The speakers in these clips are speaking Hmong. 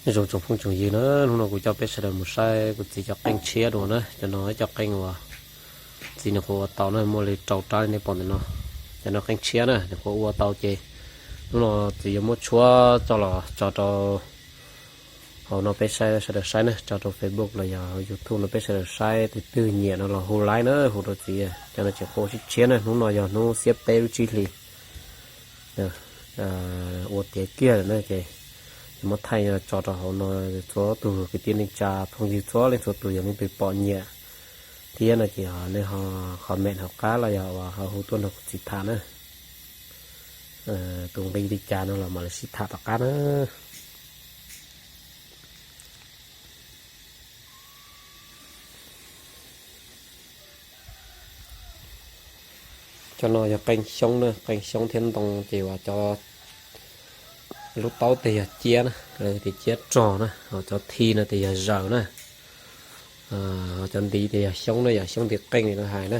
Nyob zoo tsoom phooj tsoom ywg na, hnub no kuv coj peb sawv daws mus saib kuv txiv cov qeej tshiab dua na. Cov no cov qeej uas txiv nws qhuav ua tau na, muaj li rau rab li nej pom ntawm no. Cov no qeej tshiab na, nws qhuav ua tau ces hnub no txiv yuav muab tshuab tso los tso rau hauv no peb sawv daws saib na, tso rau Facebook los yog YouTube no peb sawv daws saib, tus twg nyiam no los hu like na, hu rau txiv. Cov no tseem qhuav tshiab tshiab na, hnub no yog hnub xiab peb lub tsib hlis ua tiav kiag lawm na ces yuav muab thaij tso rau hauv no. Txhua tus kwv tij neej tsa phooj ywg txhua leej txhua tus yog leej twg pom nyiam thiab no ces nej ho comment hauv qab los yog ho hu tuaj nrog kuv txiv tham na. Tus nqi li cas no los mam li sib tham tom qab na. Cov no yog qeej xyoob na, qeej xyoob thiab ntoo ces uas cov lub taub tias yog ciab na, lawv tias ciab rog na, ho cov thi no tias yog zaws na, ho cov ntiv tias yog xyoob na, yog xyoob ntiv qeej li lawv hais na.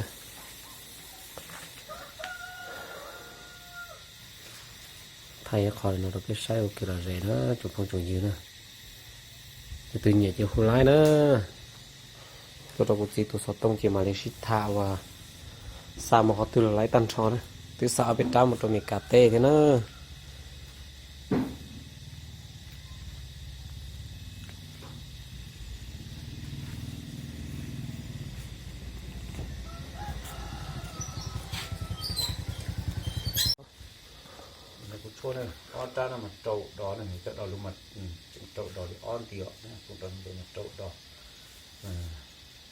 Thaij qhov no rau peb saib ua kev lom zem na tsoom phooj tsoom ywg na. Tus twg nyiam ces hu like na. Tuaj rau kuv txiv tus xov tooj ces mam li sib tham uas xa mus qhov twg los laib tag nrho na. Twb xa ob peb rab mus rau Meskas teb thiab na. Kuv tshuab ob rab no mas rau dos na, cov dos lus mas tseem rau dos li ob nti os, kuv rau nte mas rau dos.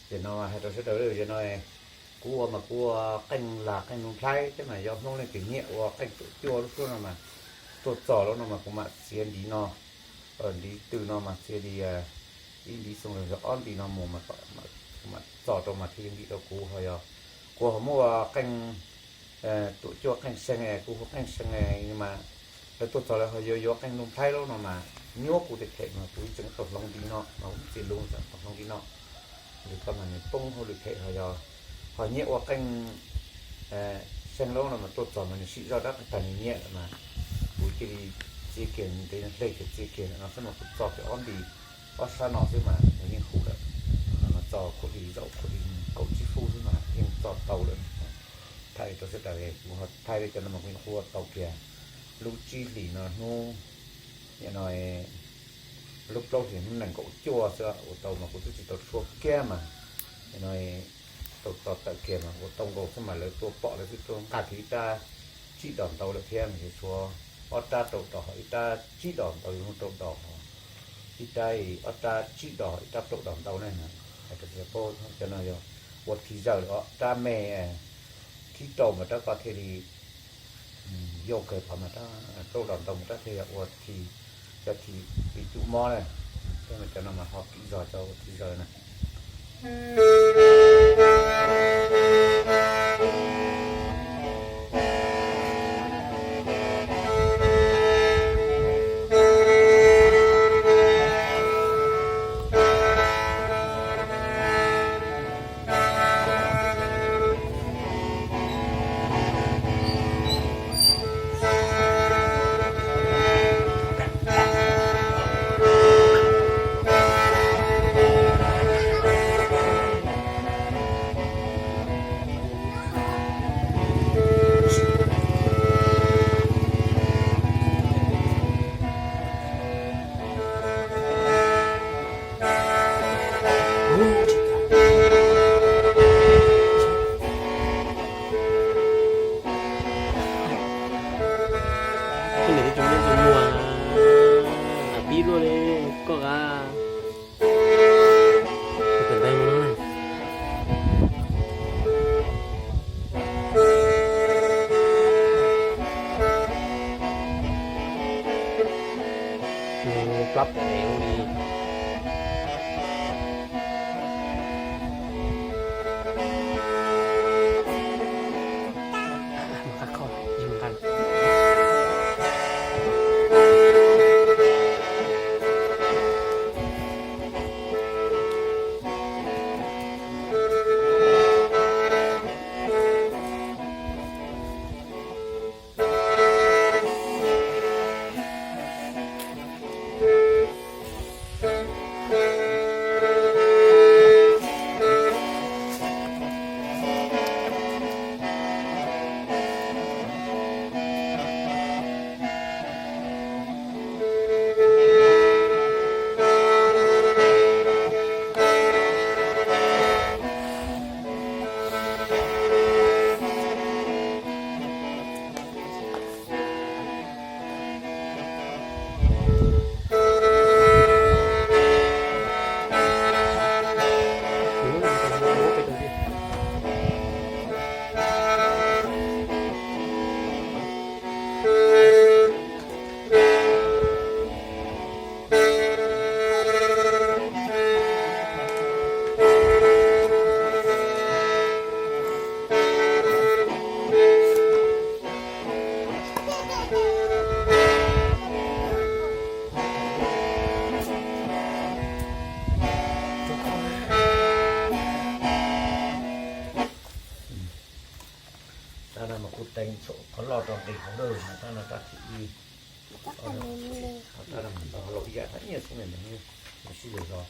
Ces no hais rau sawv daws, no kuv ua mas kuv ua qeej lag qeej nus nplhaib thiab mas yog Hmoob leej twg nyiam ua qeej tuam cuaj lub suab no mas tuaj txog lawm no mas kuv mam txiav ntiv no, ntiv tw no mas txiav li ib ntiv xoo, yog ob ntiv no mus mas kuv mam txog rau mas thiaj li ntim rau kuv ho yog kuv ho muaj ua qeej tuam cuaj qeej seeg, kuv hu qeej seeg mas lawv tuaj txog lawv ho yuav yuav qeej nus nplhaib lub no mas nyuab kuv tej phem mas kuv tseem tau hloov ntiv no mas kuv txiav lus tau hloov ntiv no. Nws koj mas nws poob hauj lwm phem ho yog ho nyiam ua qeej seeg lub no mas tuaj txog mas nws sim zoj dab qeej tag nws nyiam lawm mas kuv cia li txiav kiag ntev hle kiag txiav kiag no xwb mas kuv txog kiag ob nti ob sab no xwb mas nws yeej huv lawm. Mas txog khuj li zaum khuj li kaum tsib fub xwb mas yeej txog tau lawm. Thaij rau sawv daws, kuv ho thaij li cov no mas kuv yeej ua tau kiag lub tsib hlis no hnub, nim no lub plaub hlis hnub nees nkaum cuaj xwb ua tau mas kuv twb tsis tau tshuab kiag mas nim no tau txog tawm kiag mas ua tau nkaus xwb mas lawv tuaj pom lawv twb tuaj nqa kiag ib rab tsib dos ntau lawm thiab mas yuav tshuav ob rab rau dos ho ib rab tsib dos ntau yuav rau dos ho ib rab, ob rab tsib dos ib rab plaub dos ntau ne. Hais rau sawv daws paub cov no yog ua thi zaws os, rab me thib rau mas rab koj thiaj li yau kawg, qhov mas rab plaub dos ntau mas rab thiaj yog ua thi, cov thi pib cub mob na. Thiab mas cov no mas ho kim zog cov ua thi zaws na. Koj niam tij tsis muaj tus muag, pib luaj li koj qab. Plab pem li. Nqis hauv dab no, rab no rab thib ib, rab no ntau, los ib yam rab nyiaj xwb na, sib zog zog.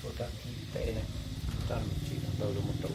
Tuaj rab thib peb na, rab no tsis tau tau zoo mus rau.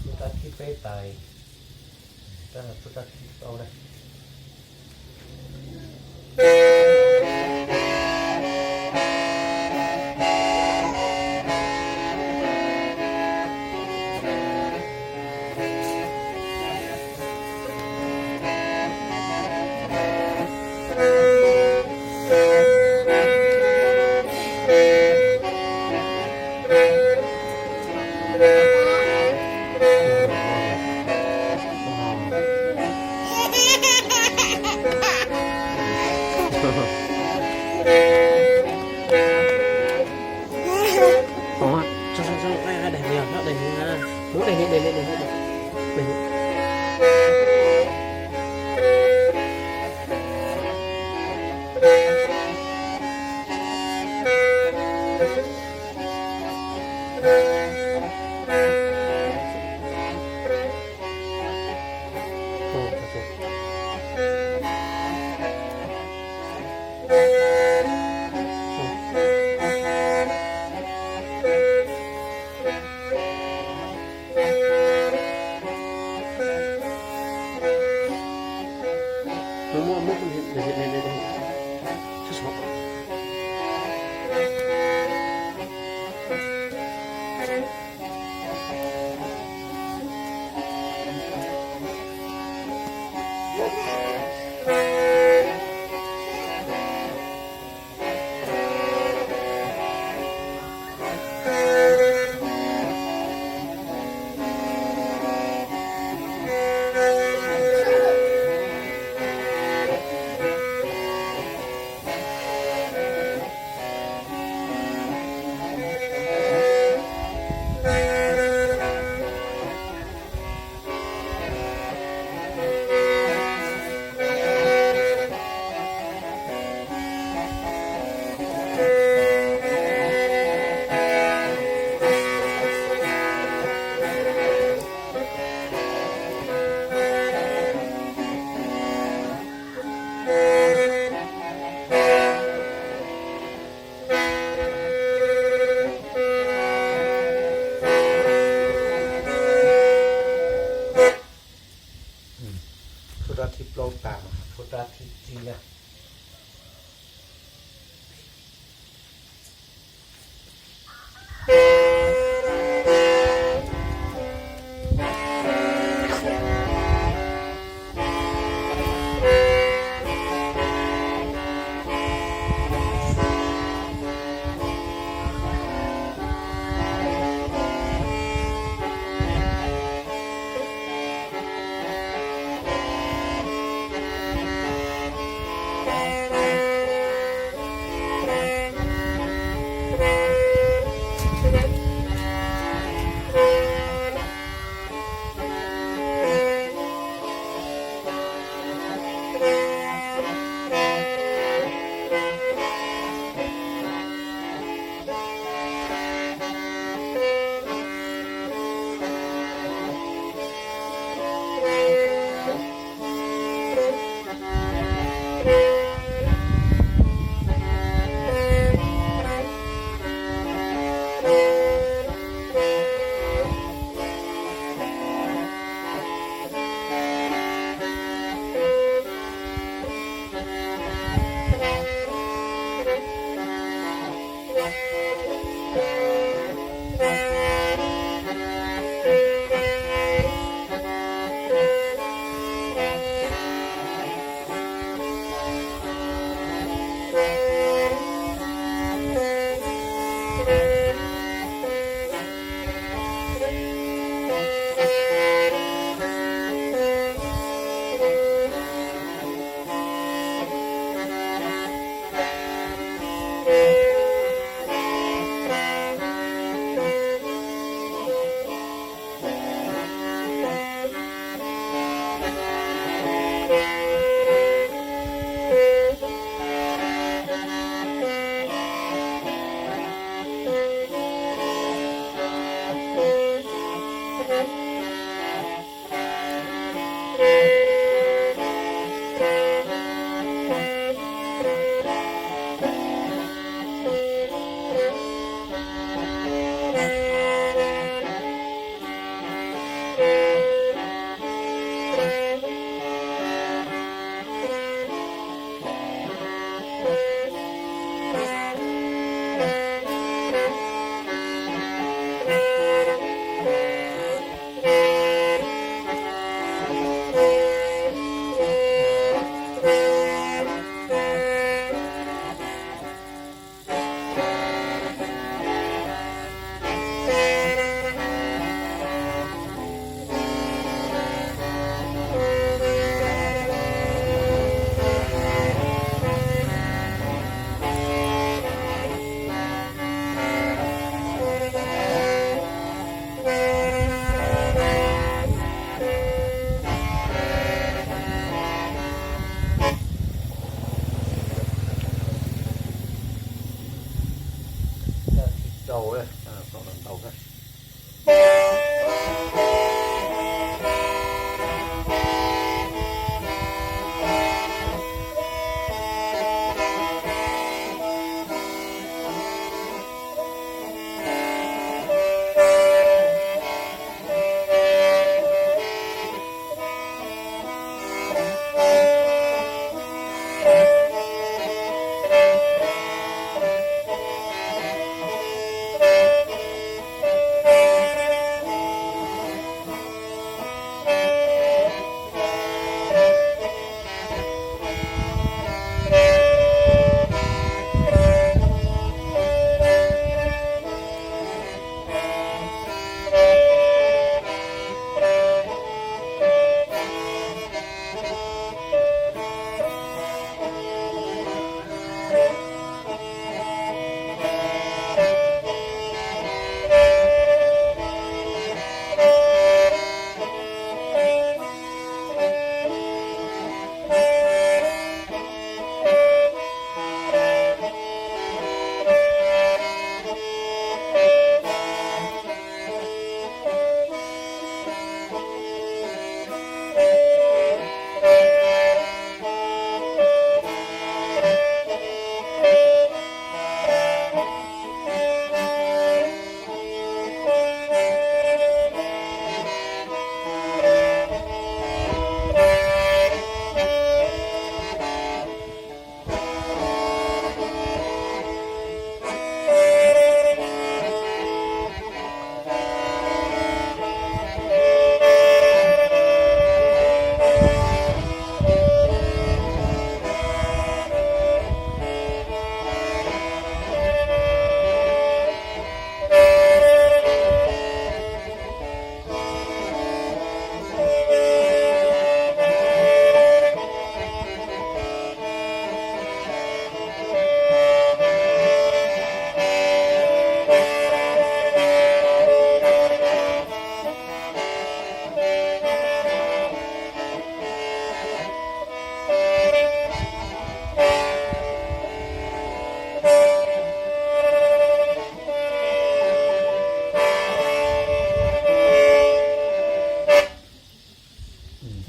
Tuaj rab thib peb tas, rab no tuaj rab thib plaub na. Muab, muab, muab, Thub rab thib plaub tas, thub rab thib tsib na.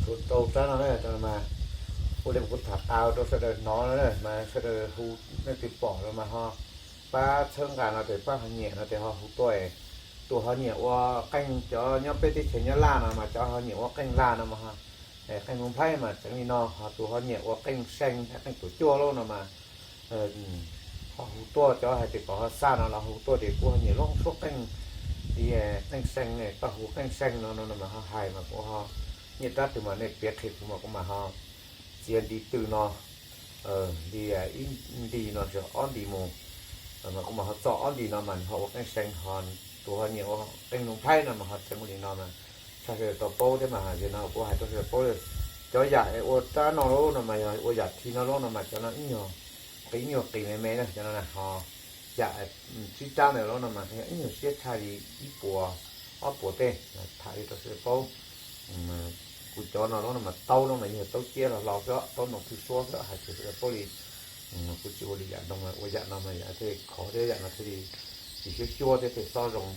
Kuv rau rab no na, mas ua li kuv tham tau rau sawv daws hnov no na, mas sawv daws hu, leej twg pom no mas ho pab txhawb nqa no ces pab ho nyiam no ces ho hu tuaj. Tus ho nyiam ua qeej, cov nyob peb teb chaws nyob Laj no mas cov ho nyiam ua qeej Laj no mas, qeej Moos Nplhaib mas tseev li no, ho tus ho nyiam ua qeej See, qeej tuam cuaj lub no mas ho hu tuaj. Cov hais tias kom ho xa no los hu tuaj, ces kuv ho nyiam lub suab qeej, qeej See, pab hu qeej See no no mas ho hais mas kuv ho nyiam rab twg mas nej piav qhia kuv mas kuv mam ho txiav nti twg no, li ib nti no tsis ob nti mus, mas kuv mam ho txo ob nti no mas nws ho ua qeej See. Ho tus ho nyiam ua qeej Moos Nplhaib no mas ho tseev ua li no mas tshaj sawv daws tau paub thiab mas. Yog no kuv hais rau sawv daws paub, cov yam ua rab no lub no mas yog ua yam thi no lub no mas cov no ib nyuag qis, ib nyuag qis me me na, cov no ho yam tsib rab ntawd lub no mas yog ib nyuag siab tshaj li ib puas, ob puas tej. Tham li rau sawv daws paub. Kuv cov no lub no mas taub lub mas yog taub ciab los hlo xwb, taub no thwj suab xwb, hais rau sawv daws paub li. Kuv tsis ua li yam no, ua yam no mas yam thiaj khov thiab yam no thiaj li tsis xyuab xyuab thiab thiaj xob zoo.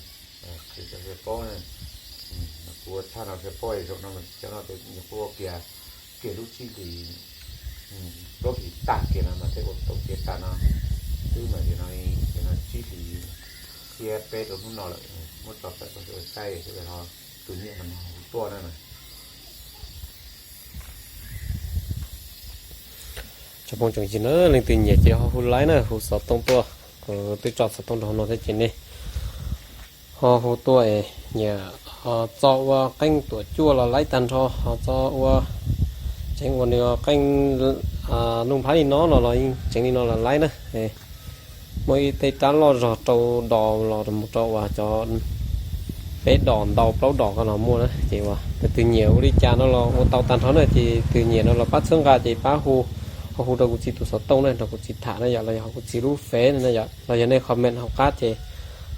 Qhia rau sawv daws paub na. Kuv ua tshaj no sawv daws paub zaum no mas cov no kuv ua kiag, kiag lub tsib hlis, plaub hlis tag kiag no mas thiaj ua tau kiag tas no xwb mas. Ces no, ces no tsib hlis xiab peb rau hnub no lawm, muab tso tawm rau sawv daws saib, sawv daws ho tus nyiam no mas hu tuaj na. Tsoom phooj tsoom ywg na, leej twg nyiam ces ho hu laib na, hu xov tooj tuaj. Kuv twb tso xov tooj rau hauv no thiab ces nej ho hu tuaj. Nyiam txo ua qeej tuam cuaj los laib tag nrho, ho txo ua tseev ua nws qeej Nuj Nplhaib li no no los yeej tseev li no los laib na. Muaj ib tej rab loj zog rau dos los mus rau uas cov peb dos ntau plaub dos ko los muaj na. Ces uas leej twg nyiam ua li cas no los ua tau tag nrho na, ces twg nyiam no los pab txhawb nqa ces pab hu, ho hu rau kuv txiv tus xov tooj na, rau kuv txiv tham na yom, los yog ho kuv txiv lub fev na yom, los yog nej comment hauv qab ces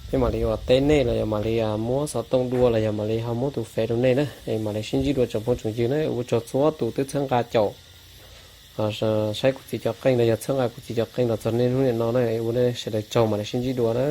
peb mam li uas teb nej los yog mam li muab xov tooj dua los yog mam li ho muab tus fev rau nej na, es mam li sib ntsib dua tsoom phooj tsoom ywg na. Ua tsaug txhua tus twb txhawb nqa caum saib kuv txiv cov qeej los yog txhawb nqa kuv txiv cov qeej los txog niaj hnub niam no na, ua nej sawv daws tsaug, mam li sib ntsib dua na.